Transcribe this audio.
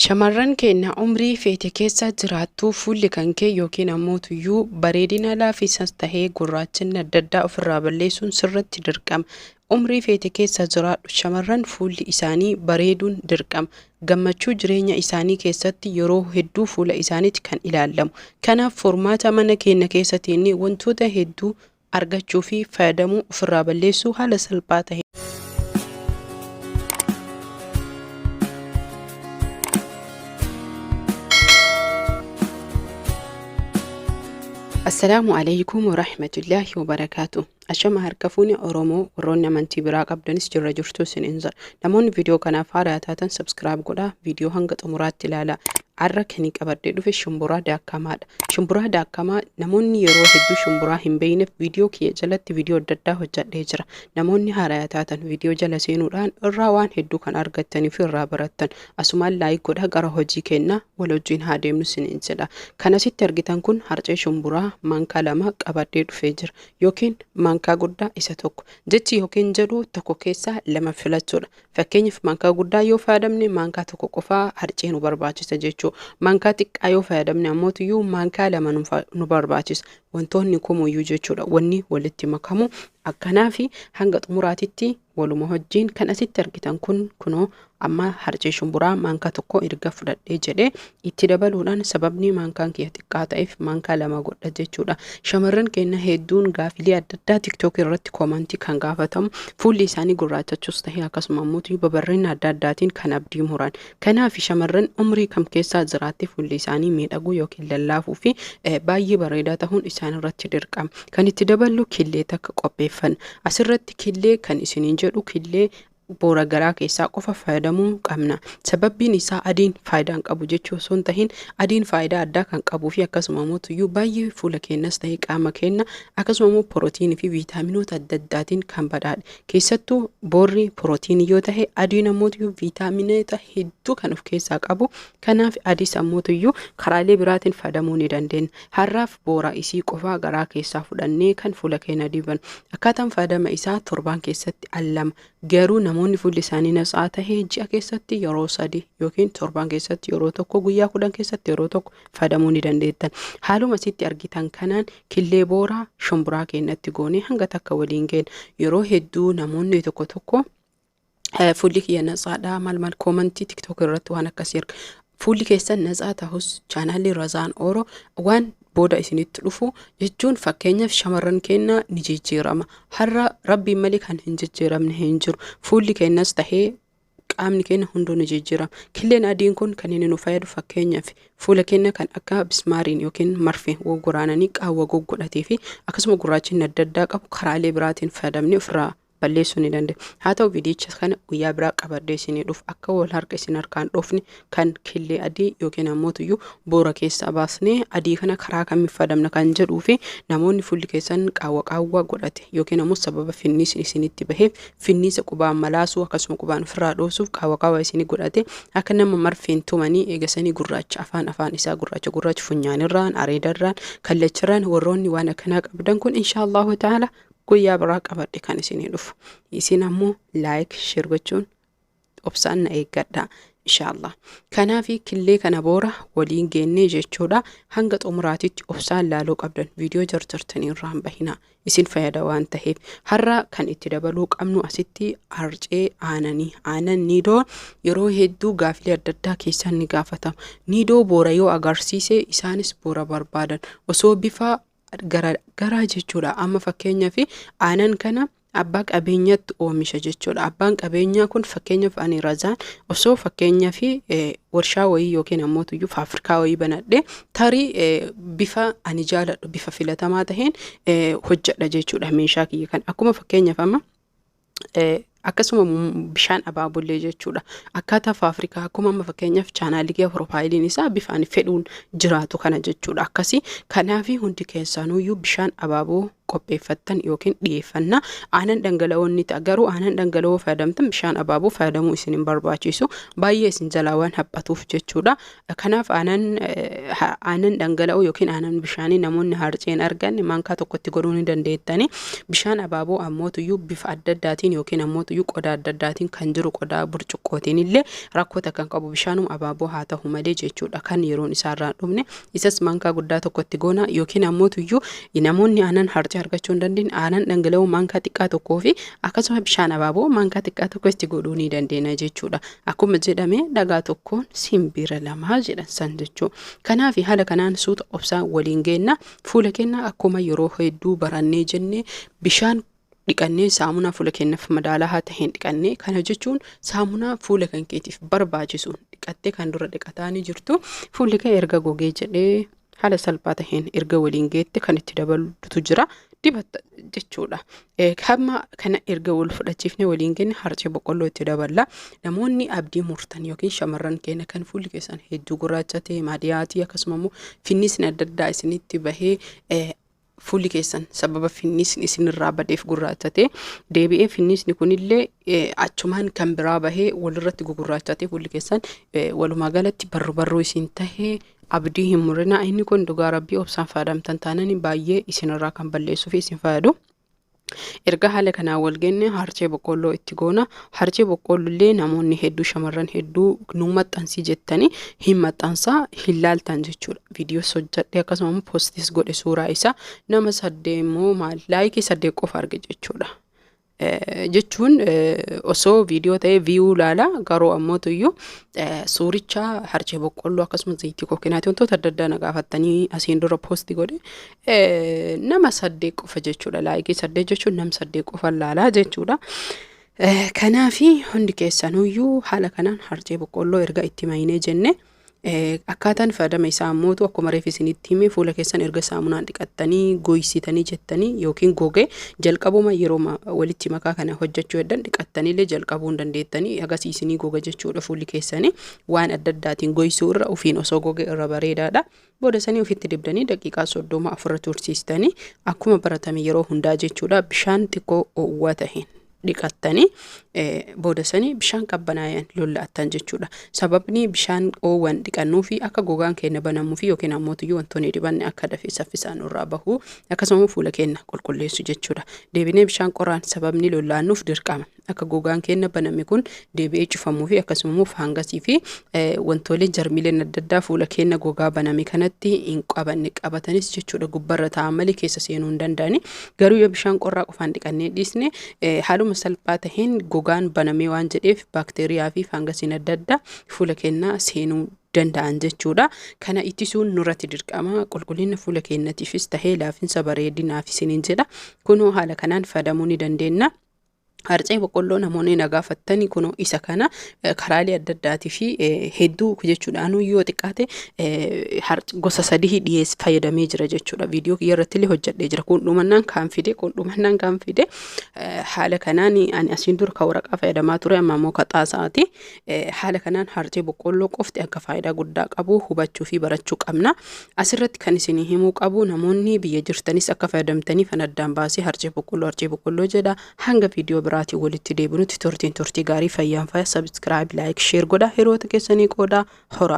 Shamarran keenya umrii feete keessa jiraattu fuulli kan kee yookiin ammoo tuyyuu bareedina laafisas tahee gurraachinni adda addaa ofirraa balleessuun sirratti dirqama. Umrii feete keessa jiraadhu shamarran fuulli isaanii bareeduun dirqama. Gammachuu jireenya isaanii keessatti yeroo hedduu fuula isaaniitti kan ilaallamu. Kanaaf furmaata mana keenya keessa teennee wantoota hedduu argachuu fi fayyadamuu ofirraa balleessuu haala salphaa taheen. Assalaamu alaikum warahmatullaahi wabarakaatu. Ashama harka fuune Oromoo warroonni amantii biraa qabdanis jirra jirtu isiniin jedha. Namoonni viidiyoo kanaaf haaraa taatan subscribe godhaa, viidiyoo hanga xumuraatti ilaalaa. Har'a kan qabadhee dhufe shumburaa daakkamaadha. Shumburaa daakkamaa namoonni yeroo hedduu shumburaa hin beekneef viidiyoo kiyya jalatti viidiyoo adda addaa hojjedhee jira. Namoonni haaraa taatan viidiyoo jala seenuudhaan irraa waan hedduu kan argattanii fi irraa barattan. Asumaan like godhaa, gara hojii kennaa wal wajjin haa deemnu isiniin jedha. Kan asitti argitan kun harcee shumburaa maankaa 2 qabadhee dhufee jira. Yookiin maankaa guddaa isa tokko. Jechi yookiin jedhu tokko keessaa lama filachuudha. Fakkeenyaaf maankaa guddaa yoo fayyadamne maankaa tokko qofaa harcee nu barbaachisa jechuudha. Maankaa xiqqaa yoo fayyadamne ammootiyyuu maankaa 2 nu barbaachisa. Wantoonni kumuyyuu jechuudha. Wanni walitti makamu akkanaa fi hanga xumuraatitti waluma wajjin kan asitti argitan kun kunoo amma harcee shumburaa maankaa tokko erga fudhadhee jedhee itti dabaluudhaan sababni maankaan kiyya xiqqaa ta'eef maankaa 2 godha jechuudha. Shamarran keenya hedduun gaafilee adda addaa TikTok irratti koomantii kan gaafatamu fuulli isaanii gurraachachuus ta'ee akkasuma immoo babarrina adda addaatiin kan abdii muran. Kanaaf shamarran umrii kam keessaa jiraatte fuulli isaanii miidhaguu yookiin lallaafuu fi baay'ee bareedaa ta'uun isaan irratti dirqama. Kan itti daballu killee takka qopheeffanna. Asirratti killee kan isiniin jedhu killee boora garaa keessaa qofa fayyadamuu qabna. Sababbiin isaa adiin faayidaa hin qabu jechuu osoo hin tahin adiin faayidaa addaa kan qabuu fi akkasuma immoo tuyyuu baay'ee fuula keenyas ta'ee qaama keenya akkasuma immoo pirootiinii fi viitaaminoota adda addaatiin kan badhaadhe. Keessattuu boorri pirootiinii yoo tahe adiin ammoo tuyyuu viitaaminoota hedduu kan of keessaa qabu. Kanaaf adiis ammoo tuyyuu karaalee biraatiin fayyadamuu ni dandeenya. Har'aaf boora isii qofaa garaa keessaa fudhannee kan fuula keenya diban. Akkaataan fayyadama isaa torbaan keessatti al 2. Garuu namoonni fuulli isaanii natsaa tahe ji'a keessatti yeroo 3 yookiin torbaan keessatti yeroo tokko guyyaa 10 keessatti yeroo tokko fayyadamuu ni dandeettan. Haaluma asitti argitan kanaan killee booraa shumburaa keenyatti goonee hanga takka waliin geenya. Yeroo hedduu namoonni tokko tokko fuulli kiyya natsaadha maal maal koomantii TikTok irratti waan akkasii erga. Fuulli keessan natsaa tahus chaanaalli Razaan Oro waan booda isinitti dhufu jechuun fakkeenyaaf shamarran keenya ni jijjiirama. Har'a rabbiin malee kan hin jijjiiramne hin jiru. Fuulli keenyas tahee qaamni keenya hunduu ni jijjiirama. Killeen adiin kun kan inni nu fayyadu fakkeenyaaf fuula keenya kan akka bismaariin yookiin marfee goraananii qaawwa goggodhatee fi akkasuma gurraachinni adda addaa qabu karaalee biraatiin fayyadamnee ofirraa balleessuu ni dandeenya. Haa ta'u viidiyicha kana guyyaa biraa qabadhee isinii dhufu akka wal harka isin harkaan dhoofne kan killee adii yookiin ammoo tuyyuu boora keessaa baasnee adii kana karaa kamiin fayyadamna kan jedhuu fi namoonni fuulli keessan qaawwa qaawwa godhate yookiin ammoo sababa finniisni isinitti baheef finniisa qubaan malaasuu akkasuma qubaan ofirraa dhoosuuf qaawwa qaawwa isinii godhate akka nama marfeen tumanii eegasanii gurraacha afaan afaan isaa gurraacha gurraacha funyaanirraan areedarraan kallacharraan warroonni waan akkanaa qabdan kun inshaallahu ta'ala guyyaa biraa qabadhe kan isinii dhufu. Isin ammoo like share gochuun obsaan na eeggadha inshaallah. Kanaafi killee kana boora waliin geennee jechuudha. Hanga xumuraatitti obsaan laaluu qabdan viidiyoo jarjartanii irraa hin bahinaa. Isin fayyada waan ta'eef. Har'a kan itti dabaluu qabnu asitti harcee aananii. Aanan niidoo yeroo hedduu gaafilee adda addaa keessaan ni gaafatama. Niidoo boora yoo agarsiise isaanis boora barbaadan. Osoo bifa gara garaa jechuudha. Amma fakkeenyaaf aanan kana abbaa qabeenyaatti oomisha jechuudha. Abbaan qabeenyaa kun fakkeenyaaf ani Razaan osoo fakkeenyaaf warshaa wayii yookiin ammoo tuyyuu faafrikaa wayii banadhee tarii bifa ani jaaladhu bifa filatamaa taheen hojjedha jechuudha meeshaa kiyya kan akkuma fakkeenyaaf amma akkasuma bishaan abaabullee jechuudha. Akkaataa faafrikaa akkuma amma fakkeenyaaf chaanaalii kiyya piroofaayiliin isaa bifaan fedhuun jiraatu kana jechuudha. Akkasii kanaafi hundi keessanuyyuu bishaan abaaboo Qopheeffattan yookiin dhiyeeffanna. Aanan dhangala'oon ni ta'a, garuu aanan dhangala'oo fayyadamtan bishaan abaaboo fayyadamuu isin hin barbaachisu, baay'ee isin jalaa waan haphatuuf jechuudha. Kanaaf aanan dhangala'oo yookiin aanan bishaanii namoonni harcee hin arganne maankaa tokkotti godhuu ni dandeettani. Bishaan abaaboo ammootuyyuu bifa adda addaatiin yookiin ammootuyyuu qodaa adda addaatiin kan jiru, qodaa burcuqqootiin illee rakkoo kan qabu, bishaanuma abaaboo haa ta'u malee jechuudha. Kan yeroon isaarraa dhumne isas maankaa guddaa tokkotti goona, yookiin ammootuyyuu namoonni aanan harcee argachuu hin dandeenye aanan dhangala'oo maankaa xiqqaa tokkoo fi akkasuma bishaan abaaboo maankaa xiqqaa tokko itti godhuu ni dandeenya jechuudha. Akkuma jedhame, dhagaa tokkoon simbira lamaa jedhan san jechuudha. Kanaaf haala kanaan suuta obsaan waliin geenna. Fuula keenya akkuma yeroo hedduu barannee jennee bishaan dhiqannee, saamunaa fuula keenyaaf madaalaa haa ta'een dhiqannee, kana jechuun saamunaa fuula kan keetiif barbaachisuun dhiqattee kan dura dhiqataanii jirtu, fuulli kee erga gogee jedhee haala salphaa taheen erga waliin geette kan itti dabalutu jira, dibatta jechuudha. Hamma kana erga wal fudhachiifnee waliin genne harcee boqqolloo itti daballa. Namoonni abdii murtan yookiin shamarran keenya kan fuulli keessan hedduu gurraacha ta'e, maadiyaatii, akkasuma immoo finnisni adda addaa isinitti bahee, fuulli keessan sababa finnisni isinirraa badeef gurraachatee, deebi'ee finnisni kunillee achumaan kan biraa bahee walirratti gugurraachatee, fuulli keessan walumaa galatti barru barruu isin tahee, abdii hin murinaa. Inni kun dhugaa rabbii obsaan fayyadamtan taanaan baay'ee isinirraa kan balleessuu fi isin fayyadu. Erga haala kanaan wal genne harcee boqqolloo itti goona. Harcee boqqolloo namoonni hedduu, shamarran hedduu nu maxxansii jettanii hin maxxansaa hin laaltan jechuudha. Viidiyoo hojjedhe, akkasuma post is godhe, suuraa isaa nama 8 immoo maal like 8 qofa arge jechuudha. Jechuun osoo viidiyoo ta'ee view laala, garuu ammootuyyuu suuricha harcee boqqolloo akkasumas zayitii coconut wantoota adda addaa na gaafattanii asiin dura post godhe nama 8 qofa jechuudha. Like 8 jechuun nama 8 qofa laalaa jechuudha. Kanaafi hundi keessanuyyuu haala kanaan harcee boqqolloo erga itti mayinee jenne, akkaataan fayyadama isaa ammootu akkuma reef isinitti hime, fuula keessan erga saamunaan dhiqattanii goysitanii jettanii yookiin gogee jalqabuma yeroo walitti makaa kana hojjechuu heddan dhiqattaniillee jalqabuu hin dandeettanii, agarsiisinii goga jechuudha. Fuulli keessanii waan adda addaatiin goysuu irra ofiin osoo goge irra bareedaadha. Booda sanii ofitti dibdanii daqiiqaa 30 afurra tursiistanii, akkuma baratame yeroo hundaa jechuudha, bishaan xiqqoo oowwaa taheen dhiqattanii booda sanii bishaan qabbanaa'een lolla'attan jechuudha. Sababni bishaan oowwan dhiqannuu fi akka gogaan keenya banamuu fi yookiin ammoo wantoonni dibanne akka dafee saffisaan nurraa bahu, akkasuma fuula keenya qulqulleessu jechuudha. Deebinee bishaan qoraan sababni lollaannuuf dirqama. Akka gogaan keenya baname kun deebi'ee cufamuu fi akkasuma immoo faangasii fi wantoolee jarmiileen adda addaa fuula keenya gogaa baname kanatti hin qabanne, qabatanis jechuudha gubbarra taa'an malee keessa seenuu hin danda'ani. Garuu yoo bishaan qorraa qofaan dhiqannee dhiisne, haaluma salphaa taheen gogaan banamee waan jedheef baakteeriyaa fi faangasiin adda addaa fuula keenyaa seenuu danda'an jechuudha. Kana ittisuun nurratti dirqama, qulqullina fuula keenyatiifis tahee laafinsa bareedinaaf isiniin jedha. Kunoo haala kanaan fayyadamuu ni dandeenya. Harcee boqqolloo namoonni na gaafattani kunoo isa kana karaalee adda addaatii fi hedduu jechuudha. Anuu yoo xiqqaate gosa sadii dhiyeess fayyadamee jira jechuudha. Viidiyoo kiyya irratti illee hojjedhee jira. Kun dhumannaan kaan fide, kun dhumannaan kaan fide. Haala kanaan ani asiin dura kan waraqaa fayyadamaa ture, amma immoo ka xaasaati. Haala kanaan harcee boqqolloo qofti akka faayidaa guddaa qabu hubachuu fi barachuu qabna. Asirratti kan isinii himuu qabu, namoonni biyya jirtanis akka fayyadamtaniif kan addaan baasee harcee boqqolloo jedha. Hanga viidiyoo biraatiin walitti deebinutti turtiin turtii gaarii, fayyaan faya. Subscribe, like, share godha, hiriyoota keessanii qoodaa, horaa.